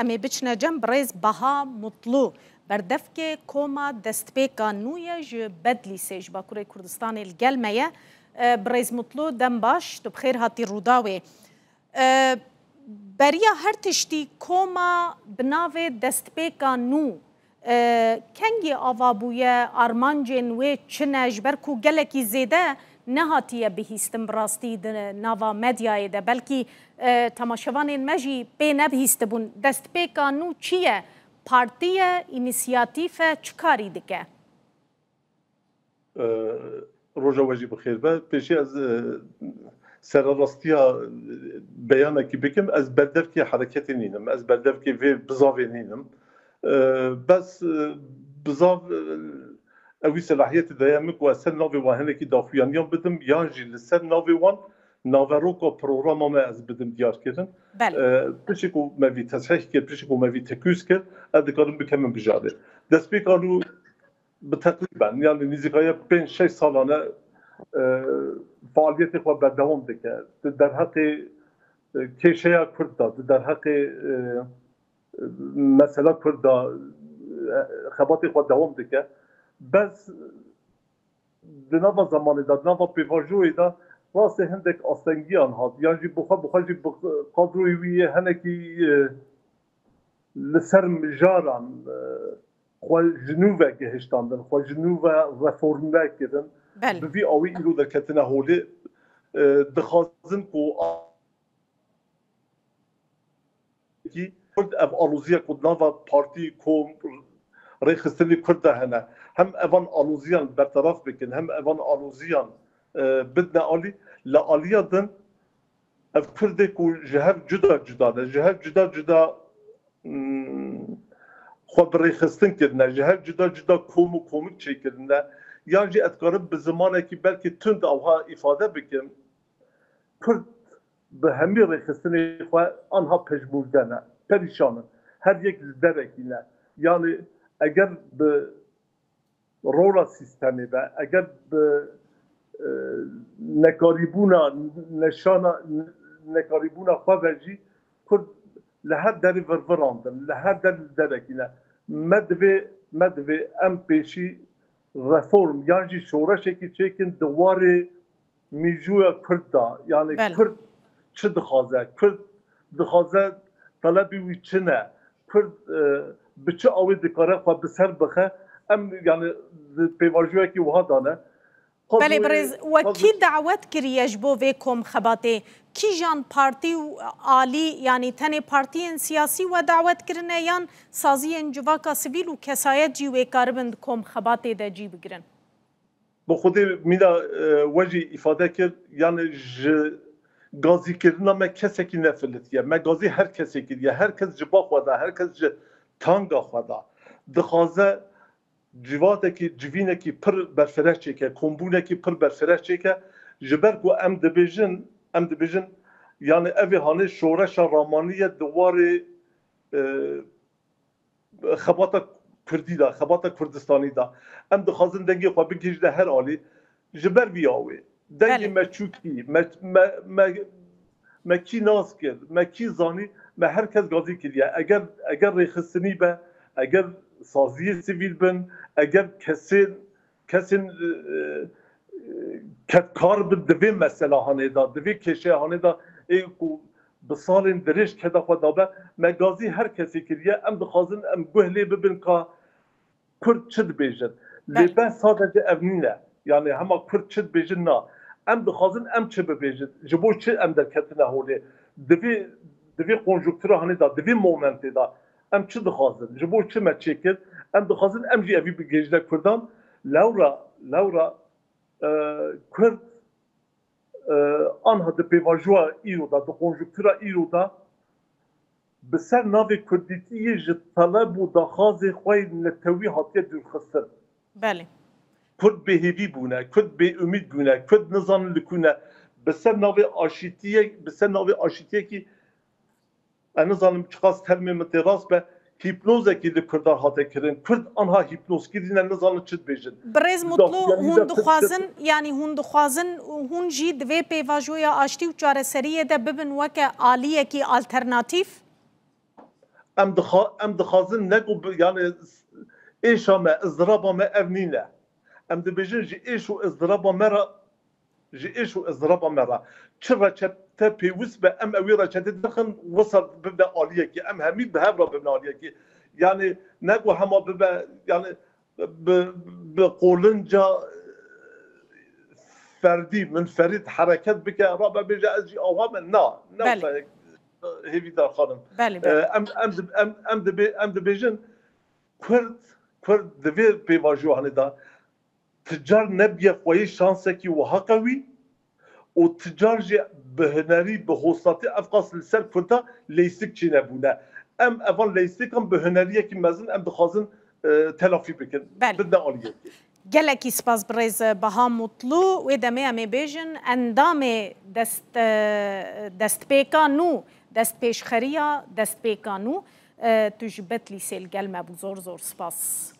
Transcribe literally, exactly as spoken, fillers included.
Em ê biçine cem birêz Baha Mutlu. Berdevkê koma destpêka nû ye ji Bedlîsê, ji Bakurê Kurdistanê li gel me ye. E, birêz Mutlu, dem baş, tu bi xêr hatî Rûdawê. E, beriya her tiştî koma bi navê destpêka nû, e, kengî ava bûye, armancên wê çi ne? Ji ber ku gelekî zêde nehatiye bihîstin bi rastî di nava medyayê de. Belkî, e, temaşevanên me jî pê nebihîstibûn. Destpêka nû çi ye? Partî ye, înîsiyatîf e, çi karî dike? E, roja we jî bi xêr be. Pêşî ez, e, sererastiya, e, beyanekî bikim. Ez berdevkê hereketê nînim. Ez berdevkê vê bizavê nînim. E, bes, e, bizav, e, ew wî selahiyetê daye min ku ez ser navê wan hinekî daxuyaniyan bidim, yan jî li ser navê wan naveroka programa me ez bidim diyarkirin. Belê. E, piştî ku me vî tesheih kir, piştî ku me vî tekûz kir, ez dikarim bikevim bijarê. Destpêka nû bi teqrîben, yani nîzîkaya pênc şeş salan e, e, faaliyetê xwe berdewam dike. Di derheqê, e, kêşeya Kurd de, di derheqê, e, e, mesela Kurd de, e, xebatê xwe dewam dike. Bes di nava zemanê de, di nava pêvajoyê de rastê hindek astengiyan hat. Yan jî bi xwe, bi xwe jî bi qadroyê wî yê hinekî, e, li ser mijaran, e, xwe ji nû ve gihiştandin, xwe ji nû ve reforme kirin. Belê. Bi vî awî îro derketine holê, e, dixwazin ku Kurd ev aloziya ku di nava partî, kom, rêxistinê Kurd de hene, hem evan aloziyan berteraf bikin, hem evan aloziyan, e, bidine alî, li aliya din ev Kurdê ku ji hev cuda cuda ne, ji hev cuda cuda, hmm, xwe bi rêxistin kirine, ji hev cuda cuda kom û komik çêkirine, yan jî ez dikarim bi zimanekî belkî tund awha îfade bikim, Kurd bi hemî rêxistinê xwe anha pejmûrde ne, perîşan in. Her yek li derekî ne. Yani eger bi rola sîstemê be, eger bi, e, nekarîbûna, neşana, nekarîbûna xwe ve jî Kurd li her derê virvirandin, li her der li derekî ne. Me divê, me divê em pêşî reform yan jî şoreşekî çêkin di warê mîjûya Kurd da, yani Belê. Kurd çi dixwaze? Kurd dixwaze, telebî wî çi ne? Kurd, e, bi çi awê dikare xwe bi ser bixe? Em, yani di pêvajoyekî wiha da ne. Belê birêz, we kî dawet kiriye ji bo vê kom xebatê? Kîjan partî û alî, yani tenê partiyên siyasî we dawet kirine yan saziyên civaka sivîl û kesayet jî wê karibin di kom xebatê de cî bigirin? Bi xwedê mîna, e, we jî îfade kir, yani ji gazîkirina me kesekî nefilitiye. Me gazî her kesê kiriye. Her kes ji ba xwe da, her kes ji tanga xwe da. Dixwaze civatekî, civînekî pir berfireh çêke, kombûnekî pir berfireh çêke. Ji ber ku em dibêjin, em dibêjin, yani evê hanê şoreşa ramanî ye di warê, e, xebata Kurdî de, xebata Kurdistanî de. Em dixwazin dengê xwe bigihîjine her alî. Ji ber vî awê. Dengê Belê. me çûkî, me, me, me, me kî nas kir, me kî zanî, me her kes gazî kiriye. Eger, eger rêxistinî be, eger saziyê sivîl bin, eger kesên, kesên, e, e, kedkar bin di vê mesela hanê de, di vê kêşeya hanê de, ê ku bi salên dirêj keda xwe dabe, me gazî her kesê kiriye. Em dixwazin em guh lê bibin ka Kurd çi dibêjin. Lê Belê. bes sadece ev nîne. Yani hema Kurd çi dibêjin na. Em dixwazin em çi bibêjin. Ji bo çi em derketine holê. Di vê, di vê konjonktura hanê de, di vê momentê de em çi dixwazin. Ji bo çi me çêkir. Em dixwazin em jî evî bigihîjine Kurdan. Lewra, lewra, e, Kurd, e, anha di pêvajoya îro de, di konjonktura îro de bi ser navê Kurdîtiyê ji teleb û daxwazê xwe yê netewî hatiye dûrxistin. Belê. Kurd bêhêvî bûne, Kurd bêumîd bûne, Kurd nizanin li ku ne. Bi ser navê aşîtiyek, bi ser navê aşîtiyekî, ez nizanim çiqas termê min tê rast be, hîpnozekî li Kurdan hate kirin. Kurd anha hîpnoz kirîne, nizanin çi dibêjin. Birêz Mutlu, Daxuyanî hûn de dixwazin, yanî hûn dixwazin, hûn jî di vê pêvajoya aştî û çareseriyê de bibin weke aliyekî alternatîf? Em dixa, em dixwazin ne ku bi, yani êşa me, izdiraba me ev nîne. Em dibêjin ji êş û izdiraba me re, ji êş û izdiraba me re çi reçete pêwist be, em ew ê reçetê derxin, wisa bibne aliyekî. Em hemî bi hev re bibne aliyekî. Yani ne ku hema bibe, yani bi, bi qolinca ferdî, minferîd hereket bike, rabe bêje ez jî awa me. Na, ne Belê. wisa yek, hêvîdar xanim. Belê, E, belê. em, em, di- em, em, dibê, em dibêjin Kurd, Kurd di vê pêvajoyanê de ti car nebiye xweyê şansekî wiha qewî û ti car jî bi hunerî, bi hostatî ev qas li ser Kurda leysik çênebûne. Em evan leysikan bi huneriyekî mezin em dixwazin e, telafî bikin. Belê. Bidne aliyekî. Gelekî spas birêz Baha Mutlu. Wê demê em ê bêjin endamê dest, e, destpêka nû, destpêşxeriya destpêka nû. E, tu ji Betlîsê li gel me bû. Zor zor spas.